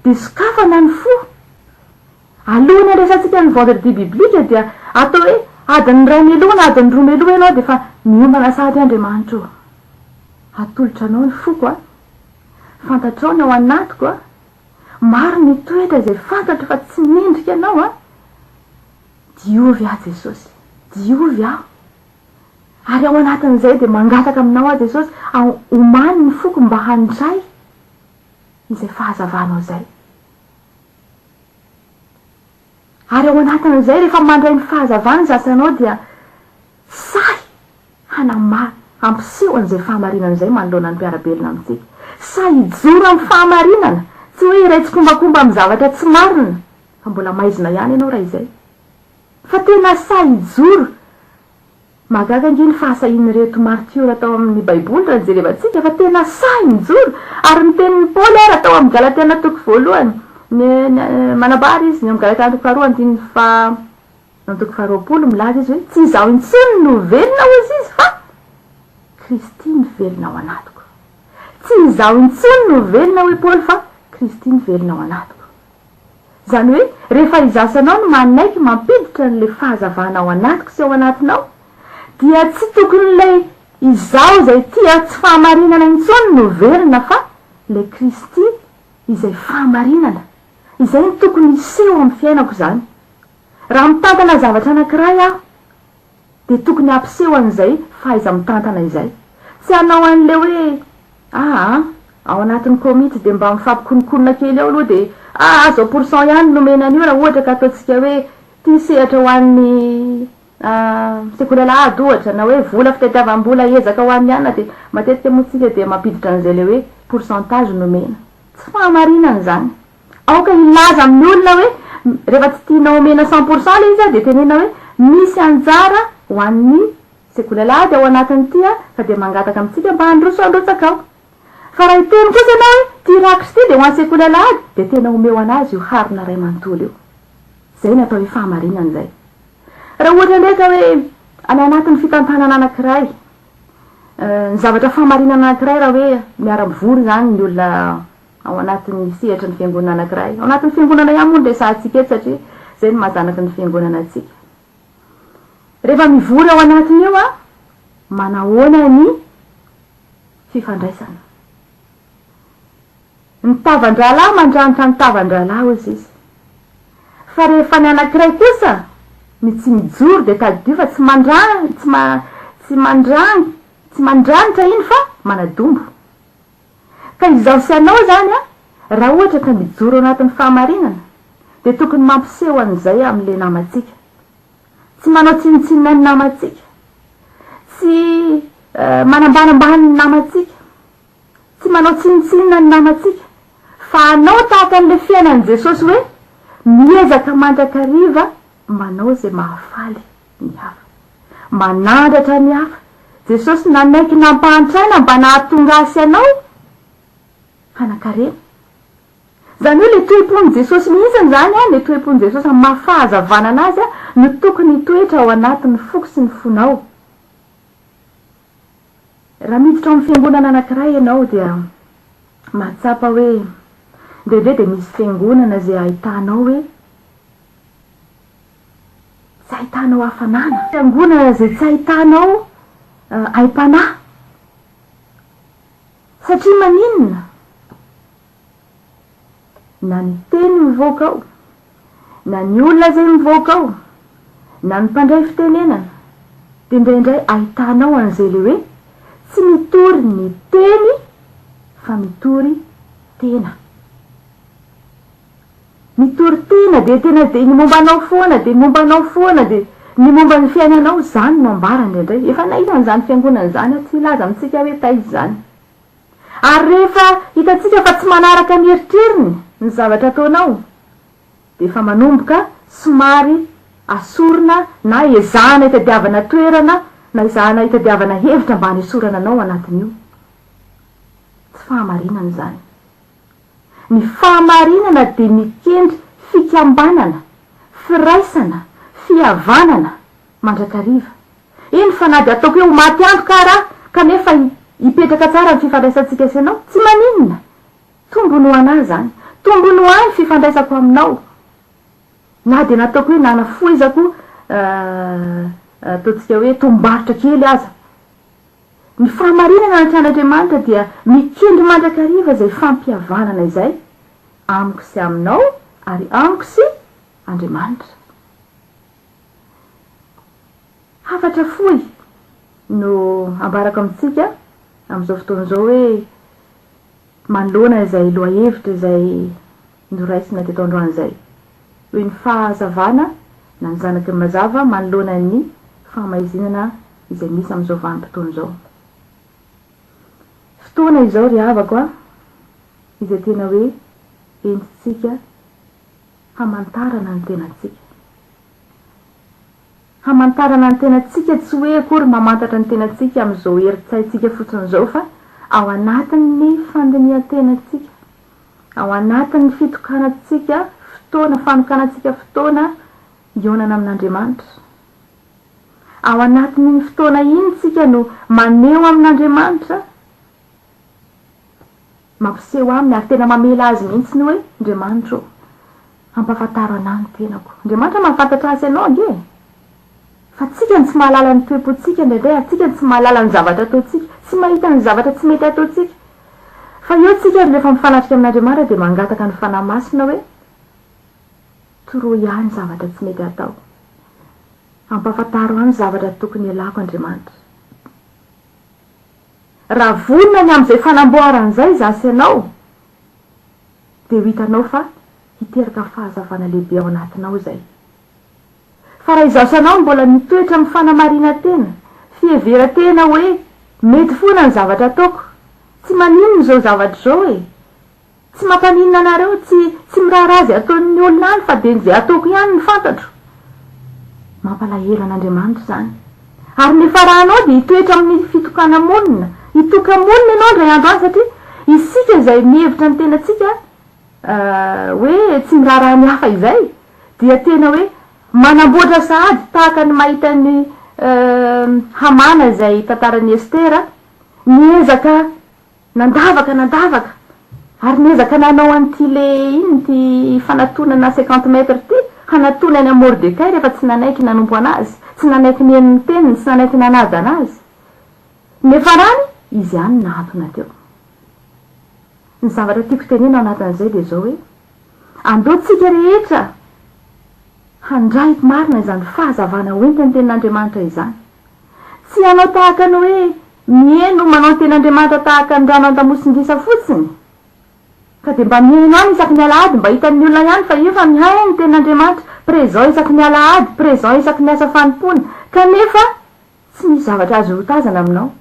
dia sokafana ny fo. Alohan'ny handraisantsika ny vendredi biblique dia atao hoe adiny iray mialoha na adiny roa mialoha ianao dia efa miomana sahady Andriamanitra ô. Atolotra anao ny foko a. Fantatrao ny ao anatiko a. Maro ny toetra izay fantatro fa tsy mendrika anao a. Diovy aho Jesosy. Diovy aho. Ary ao anatin'izay dia mangataka aminao aho Jesosy, omany ny foko mba handray izay fahazavanao izay. Ary ao anatin'izay rehefa mandray ny fahazavana izaho sy ianao dia sahy hanamary, hampiseho an'izay fahamarinana izay manoloana ny mpiara-belona amintsika. Sahy hijoro amin'ny fahamarinana, tsy hoe hiray tsikombakomba amin'ny zavatra tsy marina, fa mbola maizina ihany ianao raha izay. Fa tena sahy hijoro. Mahagaga ange ny fahasahian'ireto martiora tao amin'ny Baiboly raha jerevantsika fa tena sahy nijoro. Ary ny tenin'i Paoly ara tao amin'ny Galatiana toko voalohany, ny, ny, manambara izy, ny ao amin'ny Galatiana toko faharoa andininy faha, toko faharoapolo, milaza izy hoe, tsy izaho intsony no velona hozy izy fa Kristy no velona ao anatiko. Tsy izaho intsony no velona hoy Paoly fa Kristy no velona ao anatiko. Izany hoe rehefa izaho sy ianao no manaiky mampiditra an'ilay fahazavana ao anatiko sy ao anatinao dia tsy tokony ilay izaho izay tia tsy fahamarinana intsony no velona fa ilay Kristy izay fahamarinana. Izay no tokony hiseho amin'ny fiainako izany. Raha mitantana zavatra anankiray aho dia tokony hampiseho an'izay fahaiza-mitantana izay. Tsy hanao an'ilay hoe aa ao anatin'ny komity dia mba mifampikononkonona kely ao aloha dia aa zao pour cent ihany no omena an'io raha ohatra ka ataontsika hoe ity sehatra ho an'ny sekoly alahady ohatra na hoe vola fitadiavam-bola ezaka ho an'ny anona dia matetika moa tsika dia mampiditra an'izay ilay hoe pourcentage nomena. Tsy fahamarinana izany. Aoka hilaza amin'ny olona hoe rehefa tsy tianao omena cent pour cent ilay izy dia tenenina hoe misy anjara ho an'ny sekoly alahady ao anatin'ity fa dia mangataka amintsika mba handroso handrotsaka ao. Fa raha hiteny kosa ianao hoe ity rakitra ity dia ho an'ny sekoly alahady dia tena omeo an'azy io harona iray manontolo io. Izay ny atao hoe fahamarinana izay. Raha ohatra indray ka hoe any anatin'ny fitantanana anankiray, ny zavatra fahamarinana anankiray raha hoe miara-mivory izany ny olona ao anatin'ny sehatry ny fiangonana anankiray, ao anatin'ny fiangonana ihany moa no resahantsika eto satria izay no maha zanaky ny fiangonana antsika. Rehefa mivory ao anatin'io an, manahoana ny fifandraisana? Ny tavan-drahalahy mandranitra ny tavan-drahalahy hozy izy. Fa rehefa ny anankiray kosa ny tsy mijoro dia tadidio fa tsy mandra tsy ma tsy mandrany tsy mandranitra iny fa manadombo. Ka izaho sy anao izany an, raha ohatra ka mijoro anatin'ny fahamarinana dia tokony mampiseho an'izay amin'ilay namantsika. Tsy manao tsinontsinona ny namantsika. Tsy manambanambany ny namantsika. Tsy manao tsinontsinona ny namantsika, fa hanao tahaka an'ilay fiainan'i Jesosy hoe miezaka mandrakariva manao izay mahafaly ny hafa. Manandratra ny hafa. Jesosy nanaiky nampahantraina mba nahatonga ahy sy anao hanan-karena. Izany hoe ilay toe-pon'i Jesosy mihitsy izany, ilay toe-pon'i Jesosy amin'ny maha fahazavana an'Azy no tokony hitoetra ao anatin'ny foko sy ny fonao. Raha miditra ao amin'ny fiangonana anankiray ianao dia mahatsapa hoe indraindray dia misy fiangonana izay ahitanao hoe tsy ahitanao hafanana. Fiangonana izay tsy ahitanao aim-panahy. Satria maninona? Na ny teny mivoaka ao, na ny olona izay mivoaka ao, na ny mpandray fitenenana, dia indraindray ahitanao an'izay ilay hoe tsy mitory ny teny fa mitory tena. Mitory tena dia tena dia ny momba anao foana dia ny momba anao foana dia ny momba ny fiainanao, izany no ambara indraindray. Efa nahita an'izany fiangonana izany aho, tsy hilaza amintsika hoe taiza izany. Ary rehefa hitantsika fa tsy manaraka ny eritreriny ny zavatra ataonao, dia efa manomboka somary asorina na ezahana itadiavana toerana na ezahana itadiavana hevitra mba hanesorana anao anatin'io. Tsy fahamarinana izany. Ny fahamarinana dia mikendry fikambanana, firaisana, fihavanana mandrakariva. Eny fa na dia ataoko hoe ho maty antoka ara aho kanefa hipetraka tsara ny fifandraisantsika sy ianao, tsy maninona. Tombony ho anà izany. Tombony ho ahy ny fifandraisako aminao. Na dia nataoko hoe nanafohezako ataontsika hoe tombom-barotra kely aza. Ny fahamarinana anatrehan'Andriamanitra dia mikendry mandrakariva izay fampihavanana izay amiko sy aminao ary amiko sy Andriamanitra. Hafatra fohy no ambarako amintsika amin'izao fotoana izao hoe manoloana izay lohahevitra izay noraisina teto androany izay, hoe ny fahazavana na ny zanaky ny mazava manoloana ny fahamaizinana izay misy amin'izao vanim-potoana izao. Fotoana izao ry havako a, izay tena hoe entintsika hamantarana ny tenantsika. Hamantarana ny tenantsika tsy hoe akory mamantatra ny tenantsika amin'izao herin-tsaintsika fotsiny izao fa ao anatin'ny fandinihan-tenantsika, ao anatin'ny fitokanantsika fotoana, fanokanantsika fotoana hihaonana amin'Andriamanitra. Ao anatin'iny fotoana iny isika no maneho amin'Andriamanitra Mampiseho aminy ary tena mamela azy mihitsy ny hoe, Andriamanitra ô, ampahafantaro anah ny tenako. Andriamanitra mahafantatra ahy sy anao ange e! Fa tsika no tsy mahalala ny toe-pontsika indraindray ary tsika no tsy mahalala ny zavatra ataontsika, tsy mahita ny zavatra tsy mety ataontsika. Fa eo tsika rehefa mifanatrika amin'Andriamanitra dia mangataka ny Fanahy Masina hoe, Toroy ahy ny zavatra tsy mety atao. Ampahafantaro ahy ny zavatra tokony hialako Andriamanitra. Raha vonona ny amin'izay fanamboarana izay izaho sy ianao, dia ho hitanao fa hiteraka fahazavana lehibe ao anatinao izay. Fa raha izaho sy ianao mbola mitoetra amin'ny fanamarinan-tena, fiheveran-tena hoe mety foana ny zavatra ataoko, tsy maninona izao zavatra izao e! Tsy mampaninona anareo, tsy tsy miraharaha izay ataon'ny olona any fa dia izay ataoko ihany no fantatro. Mampalahelo an'Andriamanitra izany. Ary ny farahanao dia hitoetra amin'ny fitokana-monina. Hitoka-monina ianao indray andro any satria isika izay mihevitra ny tenantsika hoe tsy miraharaha ny hafa izay dia tena hoe. Manamboatra sahady tahaka ny mahita an'i Hamana izay tantaran'i Estera, niezaka nandavaka nandavaka ary niezaka nanao an'ity le inona ity fanatonana cinquante mètres ity hanatony any amin'i Mordekay rehefa tsy nanaiky nanompo an'azy, tsy nanaiky nihaino ny teniny, tsy nanaiky nanaja an'azy. Niafarany, izy ihany no nahantona teo. Ny zavatra tiako tenena ao anatin'izay dia izao hoe, andao tsika rehetra handray marina izany fahazavana hoentin'ny Tenin'Andriamanitra izany. Tsy hanao tahaka ny hoe miheno manao ny Tenin'Andriamanitra tahaka ny rano an-damosin-gisa fotsiny, ka dia mba mihaino any isaky ny alahady mba hitan'ny olona ihany fa io fa mihaino ny Tenin'Andriamanitra, présent isaky ny alahady, présent isaky ny asa fanompoana, kanefa tsy misy zavatra azo hotazana aminao.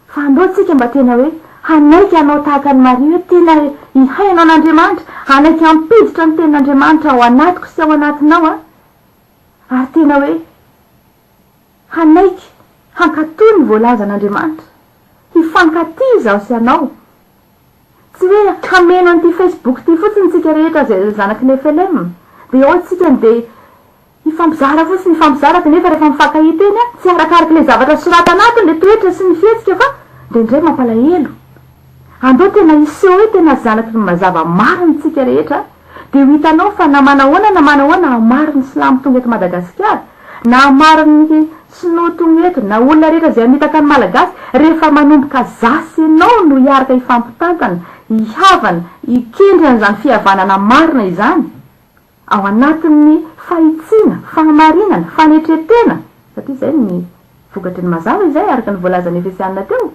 Fa andao tsika mba tena hoe hanaiky hanao tahaka an'i Maria hoe tena hihaino an'Andriamanitra, hanaiky hampiditra ny tenin'Andriamanitra ao anatiko sy ao anatinao an, ary tena hoe hanaiky hankatò ny voalazan'Andriamanitra, hifankatia izaho sy ianao. Tsy hoe hameno an'ity Facebook ity fotsiny tsika rehetra izay zanaky ny FLM, dia ao tsika no dia Hifampizara fotsiny hifampizara dia nefa rehefa mifankahita eny an, tsy arakaraka ilay zavatra soratana ato ilay toetra sy ny fihetsika fa indraindray mampalahelo. Andao tena hiseho hoe tena zanaky ny mazava marina tsika rehetra dia ho hitanao fa na manahoana na manahoana hamaro ny silamo tonga eto Madagasikara na hamaro ny sinoa tonga eto na olona rehetra izay hamitaka ny malagasy rehefa manomboka za sy enao no hiaraka hifampitantana, hihavana, hikendry an'izany fihavanana marina izany. Ao anatin'ny fahitsiana, fahamarinana, fanetren-tena, satria izay ny vokatry ny mazava izay araka ny voalazan'ny Efesianina teo.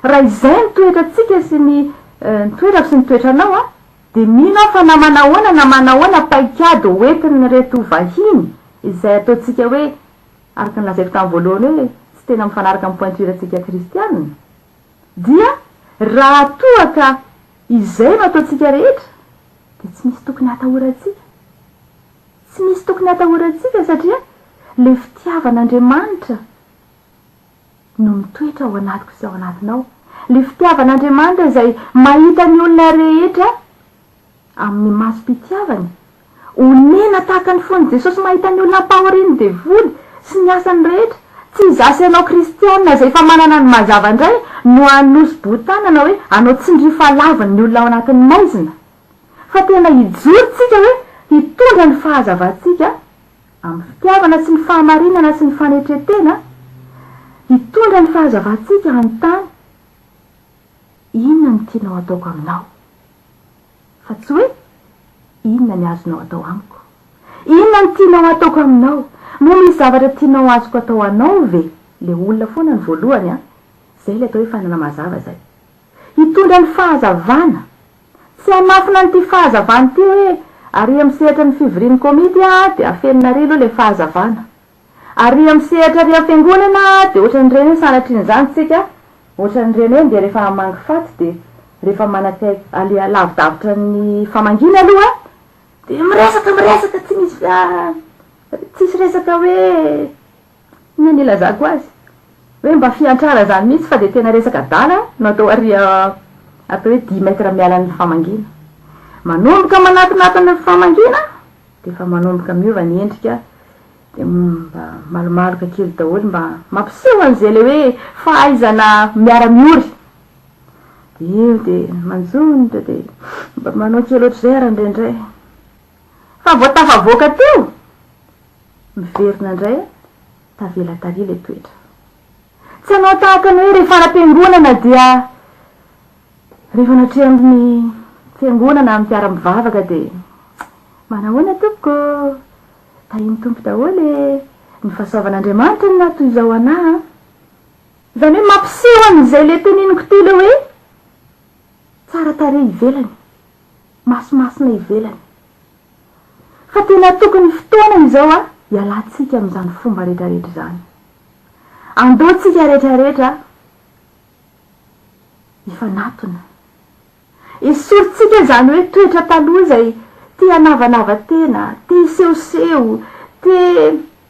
Raha izay ny toetrantsika sy ny ny toetrako sy ny toetranao an, dia mino aho fa na manahoana na manahoana paikady hoentin'ireto vahiny izay ataontsika hoe araka ny lazaiko tamin'ny voalohany hoe tsy tena mifanaraka amin'ny pointure-ntsika kristiana, dia raha toa ka izay no ataontsika rehetra dia tsy misy tokony hatahorantsika. Tsy misy tokony hatahorantsika satria ilay fitiavan'Andriamanitra no mitoetra ao anatiko sy ao anatinao. Ilay fitiavan'Andriamanitra izay mahita ny olona rehetra amin'ny masom-pitiavany. Onena tahaka ny fon'i Jesosy mahita ny olona ampahorian'ny devoly sy ny asany rehetra. Tsy izaho sy ianao kristiana izay efa manana ny mazava indray no hanosi-bohon-tanana hoe hanao tsindrifa laviny ny olona ao anatin'ny maizina. Fa tena hijoro tsika hoe hitondra ny fahazavantsika amin'ny fitiavana sy ny fahamarinana sy ny fanetren-tena, hitondra ny fahazavantsika hanontany inona no tianao hataoko aminao? Fa tsy hoe inona ny azonao atao amiko. Inona no tianao hataoko aminao? Moa misy zavatra tianao azoko atao anao ve? Le olona foana no voalohany an! Zay le atao hoe fanana mazava zay. Hitondra ny fahazavana. Tsy hanafina an'ity fahazavana ity hoe ary amin'ny sehatra ny fivorian'ny komity aho dia afenina ary aloha le fahazavana. Ary amin'ny sehatra ary amin'ny fiangonana dia ohatran'ireny hoe sanatrian'izany tsika, ohatran'ireny hoe ndeha rehefa hamangy faty dia rehefa manakaiky aleha lavidavitra ny famangiana aloha dia miresaka miresaka tsy misy tsisy resaka hoe inona no ilazako azy hoe mba fiantrana izany mihitsy fa dia tena resaka adala no atao ary atao hoe dix mètres miala ny famangiana. Manomboka manatonatona ny famangiana dia efa manomboka miova ny endrika Dia mba malomaloka kely daholo mba mampiseho an'izay ilay hoe fahaizana miara-miory. Dia eo dia manjonitra dia mba manao kely ohatr'izay ary indraindray. Fa vao tafavoaka teo, miverina indray tavela tary ilay toetra. Tsy hanao tahaka ny hoe rehefa any am-piangonana dia rehefa anatrehan'ny fiangonana mpiara-mivavaka dia manahoana tompoko ô? Tahin'ny Tompo daholo e! Ny fahasoavan'Andriamanitra no naha toy izao anah an! Izany hoe mampiseho an'izay le teneniko teo le hoe tsara tarehy ivelany, masimasina ivelany. Fa tena tokony fotoana izao a hialantsika amin'izany fomba retraretra izany. Andao tsika retraretra hifanatona. Esorintsika izany hoe toetra taloha izay te hanavanava tena, te hisehoseho, te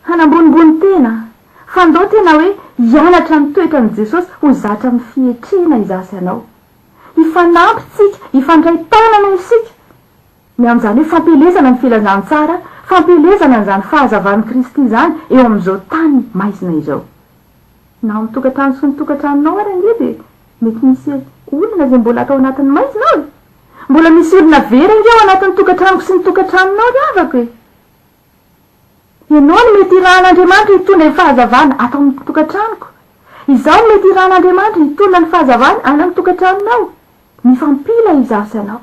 hanambonimbony tena, fa ndao tena hoe hianatra ny toetran'i Jesosy ho zatra amin'ny fietrena izaho sy ianao. Hifanampy tsika, hifandray tanana isika ny amin'izany hoe fampielezana ny filazantsara, Fampielezana an'izany fahazavan'i Kristy izany eo amin'izao tany maizina izao. Na ao amin'ny tokantrano sy ny tokantranonao ary ange dia mety misy olona izay mbola ato anatin'ny maizina ao e! Mbola misy olona very ange ao anatin'ny tokantranoko sy ny tokantranonao ry havako e! Ianao no mety hirahan'Andriamanitra hitondra ny fahazavana ato amin'ny tokantranoko. Izaho no mety hirahan'Andriamanitra hitondra ny fahazavana any amin'ny tokantranonao. Mifampila izaho sy ianao.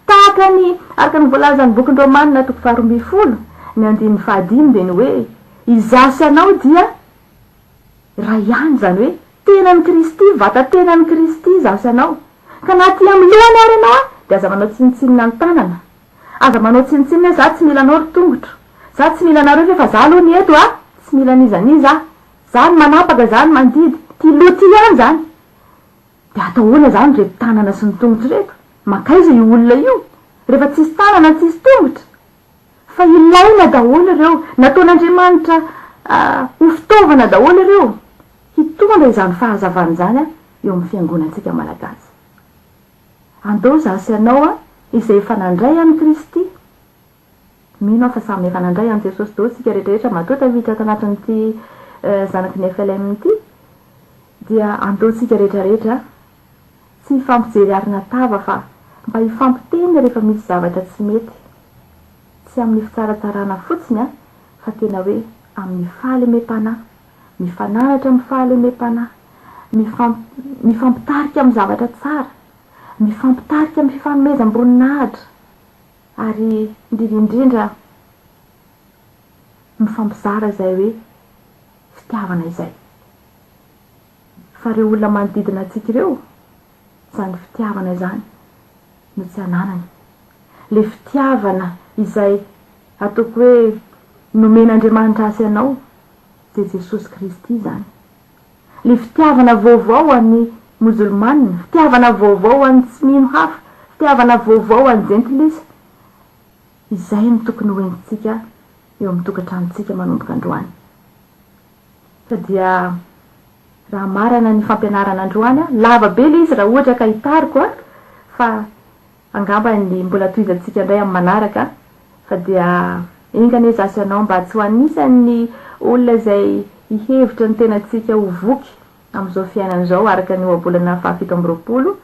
Tahaka ny, araka ny voalazan'ny bokin'ny Romanina toko faharoambinifolo, ny andininy fahadimy dia ny hoe, izaho sy ianao dia iray ihany, izany hoe tenan'i Kristy, vata-tenan'i Kristy izaho sy ianao. Ka na aty amin'ny lohany ary ianao dia aza manao tsinontsinona ny tanana. Aza manao tsinontsinona hoe za tsy mila anao ry tongotro. Za tsy mila anareo fa efa za aloha ny eto a! Tsy mila an'iza n'iza aho. Za no manapaka, za no mandidy. Ty loha ty ihany zany. Dia atao ahoana izany ireto tanana sy ny tongotra ireto? Mankaiza io olona io? Rehefa tsisy tanana tsisy tongotra? Fa ilaina daholo ireo. Nataon'Andriamanitra ho fitaovana daholo ireo hitondra izany fahazavana izany eo amin'ny fiangonantsika Malagasy. Andao izaho sy ianao izay efa nandray an'i Kristy. Mino aho fa samy efa nandray an'i Jesosy daholo isika rehetra rehetra matoa tafiditra ato anatin'ity zanaky ny FLM ity dia andao isika rehetra rehetra tsy hifampijery arina tava fa mba hifampiteny rehefa misy zavatra tsy mety tsy amin'ny fitsaratsarana fotsiny an fa tena hoe amin'ny fahalemem-panahy mifananatra amin'ny fahalemem-panahy mifampitarika amin'ny zavatra tsara mifampitarika amin'ny fifanomezam-boninahitra Ary indrindra indrindra mifampizara izay hoe fitiavana izay. Fa ireo olona manodidina antsika ireo, izany fitiavana izany no tsy ananany. Ilay fitiavana izay ataoko hoe nomen'Andriamanitra ahy sy anao dia Jesosy Kristy izany. Ilay fitiavana vaovao ho an'ny Mozilmana, fitiavana vaovao ho an'ny tsy mino hafa, fitiavana vaovao ho an'ny jentilisa, izay no tokony ho entintsika eo amin'ny tokantranontsika manomboka androany. Fa dia raha hamarana ny fampianarana androany, lava be ilay izy raha ohatra ka hitariko fa Angamba ny mbola tohizantsika indray amin'ny manaraka fa dia enga anie izaho sy ianao mba tsy ho anisan'ny olona izay hihevitra ny tenantsika ho voky amin'izao fiainana izao araka ny ohabolana fahafito amby roapolo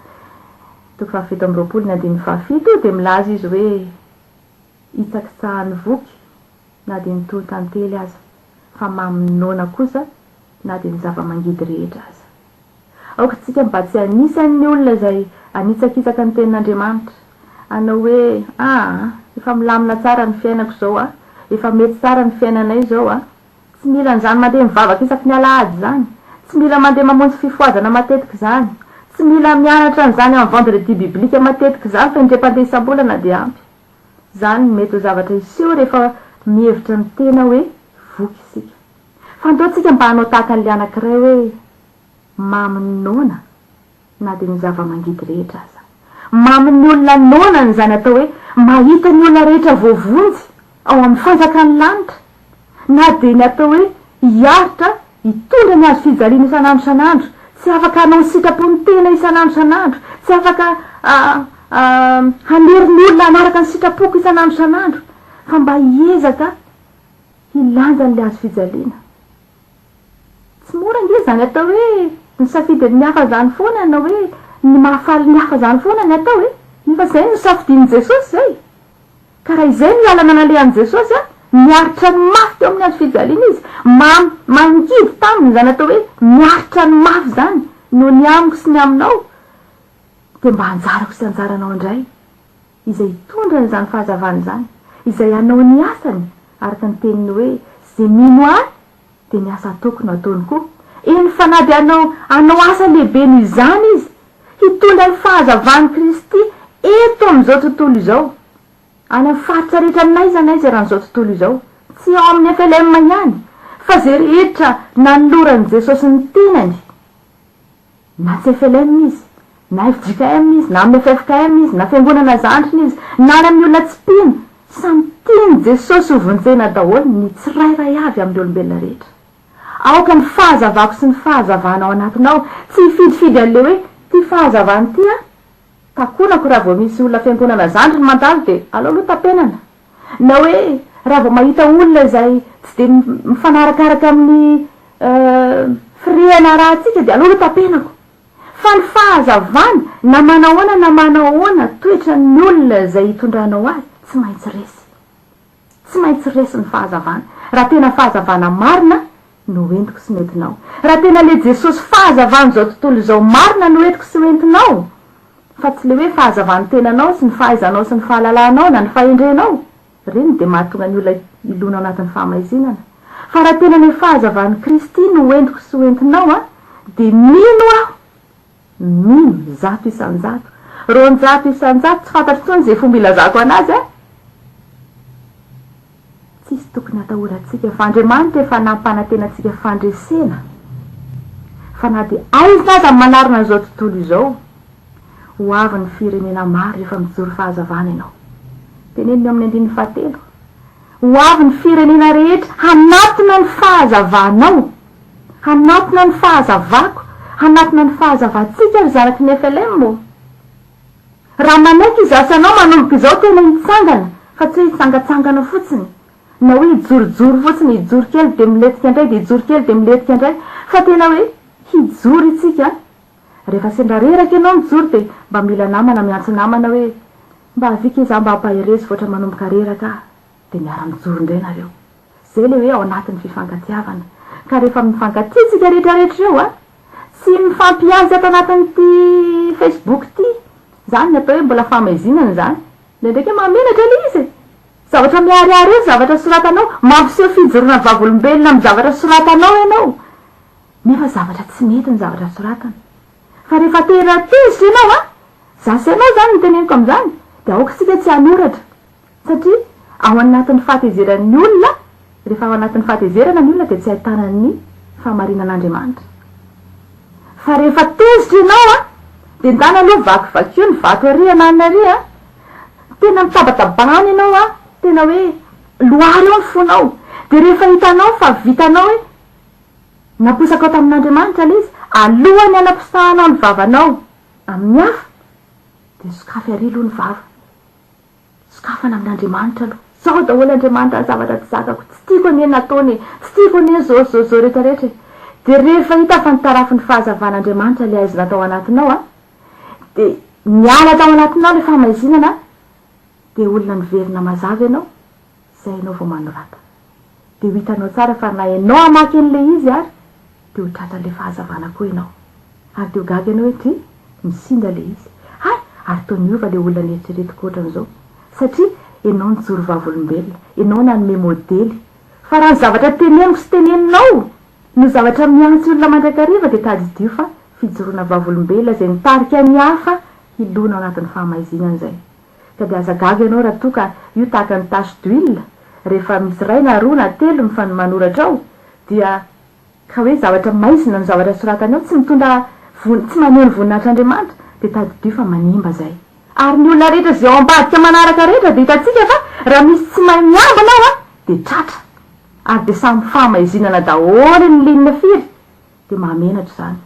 toko fahafito amby roapolo ny andininy fahafito dia milaza izy hoe hitsakitsahan'ny voky na dia ny toho-tantely aza fa mamy noana kosa na dia ny zava-mangidy rehetra aza. Aoka isika mba tsy anisan'ny olona izay hanitsakitsaka ny Tenin'Andriamanitra, hanao hoe, Aa, efa milamina tsara ny fiainako izao a! Efa mety tsara ny fiainanay izao a! Tsy mila an'izany mandeha mivavaka isaky ny alahady izany. Tsy mila mandeha mamonjy fifohazana matetika izany. Tsy mila mianatra an'izany amin'ny vendredi biblique matetika izany fa indray-mpandeha isam-bolana dia ampy. Izany no mety ho zavatra hiseho rehefa mihevitra ny tena hoe voky isika. Fa andao tsika mba hanao tahaka an'ilay anankiray hoe mamin'ny noana na dia ny zava-mangidy rehetra aza. Mamin'ny olona noana ny izany atao hoe mahita ny olona rehetra voavonjy ao amin'ny fanjakan'ny lanitra, na dia ny atao hoe hiaritra hitondra ny hazo fijaliana isan'andro isan'andro, tsy afaka hanao ny sitrapon'ny tena isan'andro isan'andro, tsy afaka hanery ny olona hanaraka ny sitrapoko isan'andro isan'andro, fa mba hiezaka hilanja an'ilay hazo fijaliana. Tsy mora ange izany atao hoe misafidy ny hafa izany foana na hoe ny mahafaly ny hafa izany foana ny atao e! Nefa izay no nosafidian'i Jesosy izay. Ka raha izay no lalana nalehan'i Jesosy a, niaritra ny mafy teo amin'ny hazo fijaliana Izy, mamy, mangidy taminy izany atao hoe miaritra ny mafy izany noho ny amiko sy ny aminao, dia mba anjarako sy anjaranao indray izay hitondra an'izany fahazavana izany, izay hanao ny asany araka ny teniny hoe, Izay mino Ahy dia ny asa ataoko no ataony koa. Eny fa na dia hanao hanao asa lehibe noho izany izy, hitondra ny fahazavan'i Kristy eto amin'izao tontolo izao, any amin'ny faritra rehetra n'aiza n'aiza eran'izao tontolo izao, tsy ao amin'ny FLM ihany, fa izay rehetra nanoloran'i Jesosy ny tenany, Na tsy FLM izy, na fjkm izy, na amin'ny ffkm izy, na fiangonana zandriny izy, na any amin'ny olona tsy mpino, samy tian'i Jesosy ho vonjena daholo ny tsirairay avy amin'ny olombelona rehetra. Aoka ny fahazavako sy ny fahazavana ao anatinao tsy hifidifidy an'ilay hoe ity fahazavana ity an, takonako raha vao misy olona fiangonana zandriny mandalo dia aleo aloha tapenana. Na hoe Raha vao mahita olona izay tsy dia mifanarakaraka amin'ny firehana arahantsika dia aleo aloha tapenako. Fa ny fahazavana, na manahoana na manahoana toetran'ny olona izay hitondranao azy, tsy maintsy resy. Tsy maintsy resy ny fahazavana. Raha tena fahazavana marina no entiko sy nentinao. Raha tena le Jesosy fahazavan'izao tontolo izao marina no entiko sy hoentinao, fa tsy le hoe fahazavan'ny tenanao sy ny fahaizanao sy ny fahalalanao na ny fahendrenao, ireny dia mahatonga ny olona hilona ao anatin'ny fahamaizinana. Fa raha tena le fahazavan'i Kristy no entiko sy hoentinao an, dia mino aho, mino, 100%, 200%, tsy fantatro intsony izay fomba ilazako anazy an, Tsisy tokony hatahorantsika fa Andriamanitra efa nampanantena antsika fandresena fa na dia aizina aza ny manarona an'izao tontolo izao, ho avy ny firenena maro rehefa mijoro fahazavana ianao. Teneniny eo amin'ny andininy fahatelo, Ho avy ny firenena rehetra hanatona ny fahazavanao, hanatona ny fahazavako, hanatona ny fahazavantsika ry zanaky ny FLM ô! Raha manaiky izaho sy anao manomboka izao tena hitsangana fa tsy hoe hitsangatsangana fotsiny na hoe hijorojoro fotsiny, hijoro kely dia milentika indray dia hijoro kely dia milentika indray fa tena hoe hijoro isika. Rehefa sendra reraka ianao mijoro dia mba mila namana miantso namana hoe mba avia kay izaho mba ampaherezo fa ohatra manomboka reraka aho dia miara-mijoro indray nareo. Zay le hoe ao anatin'ny fifankatiavana. Ka rehefa mifankatia tsika rehetra rehetra ireo a, tsy mifampihantsy ato anatin'ity Facebook ity. Zany ny atao hoe mbola fahamaizinana izany. Indraindraiky mahamenatra le izy e! Zavatra miharihary eo ny zavatra soratanao, mampiseho fijoroana vavolombelona amin'ny zavatra soratanao ianao, nefa zavatra tsy mety ny zavatra soratana. Fa rehefa tena tezitra ianao a, za sy ianao izany no teneniko amin'izany, dia aoka isika tsy hanoratra. Satria ao anatin'ny fahatezeran'ny olona, rehefa ao anatin'ny fahatezerana ny olona dia tsy ahitana ny fahamarinan'Andriamanitra. Fa rehefa tezitra ianao an, dia ndana aloha vakivakio ny vato ary ananona ary an, tena mitabatabana ianao an, tena hoe loary eo ny fonao. Dia rehefa hitanao fa vitanao hoe naposakao tamin'Andriamanitra ilay izy, alohan'ny hanaposahanao ny vavanao amin'ny hafa, dia sokafy ary aloha ny vava. Sokafana amin'Andriamanitra aloha. Zao daholo Andriamanitra ny zavatra tsy zakako, tsy tiako anie ny nataony e, tsy tiako anie zao zao zao rehetra rehetra e. Dia rehefa hita fa nitarafin'ny fahazavan'Andriamanitra ilay haizina tao anatinao an, dia niala tao anatinao ilay fahamaizinana an, dia olona niverina mazava ianao, izay ianao vao manorata. Dia ho hitanao tsara fa na ianao hamaky an'ilay izy ary dia ho tratran'ilay fahazavana koa ianao. Ary dia ho gaga ianao hoe dry, misinda ilay izy. Hay! Ary toa niova ilay olona neritreretiko ohatran'izao. Satria ianao nijoro vavolombelona, ianao nanome modely. Fa raha ny zavatra teneniko sy teneninao no zavatra mihantsy olona mandrakariva dia tadidio fa fijoroana vavolombelona izay nitarika ny hafa hilona ao anatin'ny fahamaizinana izay. Ka dia aza gaga ianao raha toa ka io tahaka ny tache d'huile, rehefa misy iray na roa na telo mifanomanoratrao ao dia ka hoe zavatra maizina no zavatra soratany ao, tsy mitondra von, tsy maneho ny voninahitr'Andriamanitra, dia tadidio fa manimba izay. Ary ny olona rehetra izay ao ambadika manaraka rehetra dia hitantsika fa raha misy tsy mahay miambina ao an, dia tratra. Ary dia samy fahamaizinana daholo ny ligne firy, dia mahamenatra izany.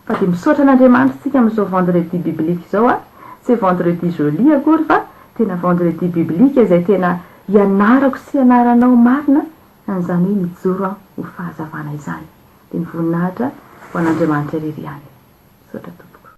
Fa dia misaotra an'Andriamanitra isika amin'izao vendredi biblique izao an, tsy hoe vendredi joli akory fa tena vendredi biblique izay tena ianarako sy ianaranao marina an'izany hoe mijoro aho ho fahazavana izany. Dia ny voninahitra ho an'Andriamanitra irery ihany. Misaotra tompoko.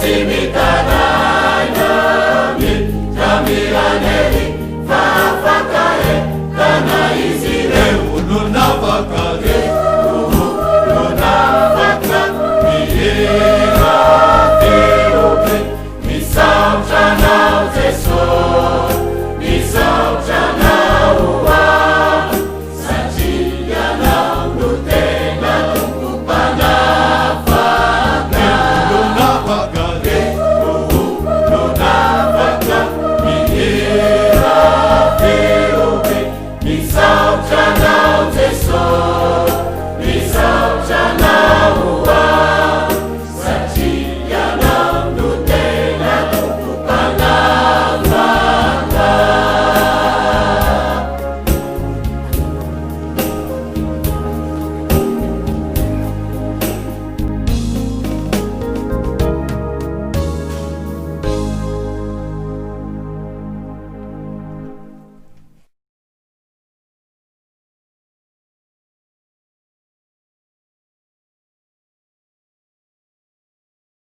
Tsy.